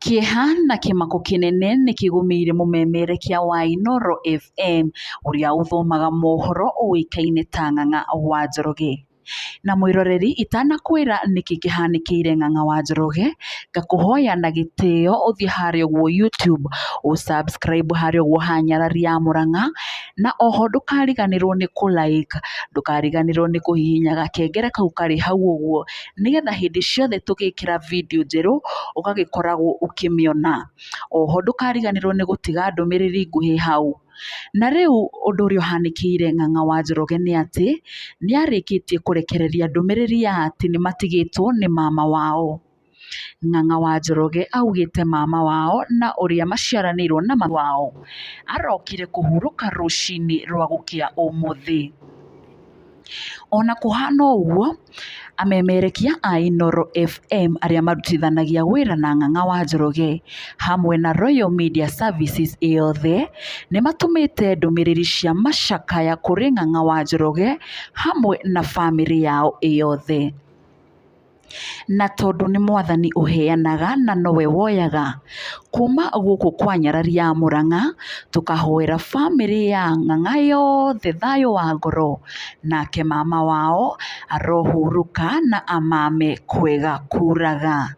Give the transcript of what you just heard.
Kĩeha na kĩmako kĩnene nĩ kĩgũmĩire mũmemerekia wa Inooro FM ũrĩa ũthomaga mohoro ũĩkaine ta Ng'ang'a wa Njoroge. Na mwĩroreri itanakwĩra nĩkĩ kĩhanĩkĩire Ng'ang'a wa Njoroge, ngakũhoya na gĩtĩo ũthiĩ harĩa ũguo YouTube, ũ subscribe harĩa ũguo ha Nyarari ya Mũrang'a, na oho ndũkariganĩrwo nĩ kũ like, ndũkariganĩrwo nĩ kũhihinya gakengere kau karĩ hau ũguo, nĩgetha hĩndĩ ciothe tũgĩkĩra video njerũ, ũgagĩkoragwo ũkĩmĩona. Oho ndũkariganĩrwo nĩ gũtiga ndũmĩrĩri nguhĩ hau. Na rĩu ũndũ ũrĩa ũhanĩkĩire Ng'ang'a wa Njoroge nĩ atĩ, nĩ arĩkĩtie kũrekereria ndũmĩrĩri ya atĩ nĩ matigĩtwo nĩ mama wao. Ng'ang'a wa Njoroge augĩte mama wao na ũrĩa maciaranĩirwo na mami wao, arokire kũhurũka rũcinĩ rwa gũkĩa ũmũthĩ. Ona kũhana ũguo, amemerekia a Inooro FM arĩa marutithanagia wĩra na Ng'ang'a wa Njoroge hamwe na Royal Media Services ĩyothe, nĩ matũmĩte ndũmĩrĩri cia macakaya kũrĩ Ng'ang'a wa Njoroge hamwe na bamĩrĩ yao ĩyothe. Na tondũ nĩ Mwathani ũheanaga na nowe woyaga, kuma gũkũ kwa Nyarari ya Mũrang'a, tũkahoera bamĩrĩ ya Ng'ang'a yothe thayũ wa ngoro, nake mama wao arohurũka na amame kwega kuraga.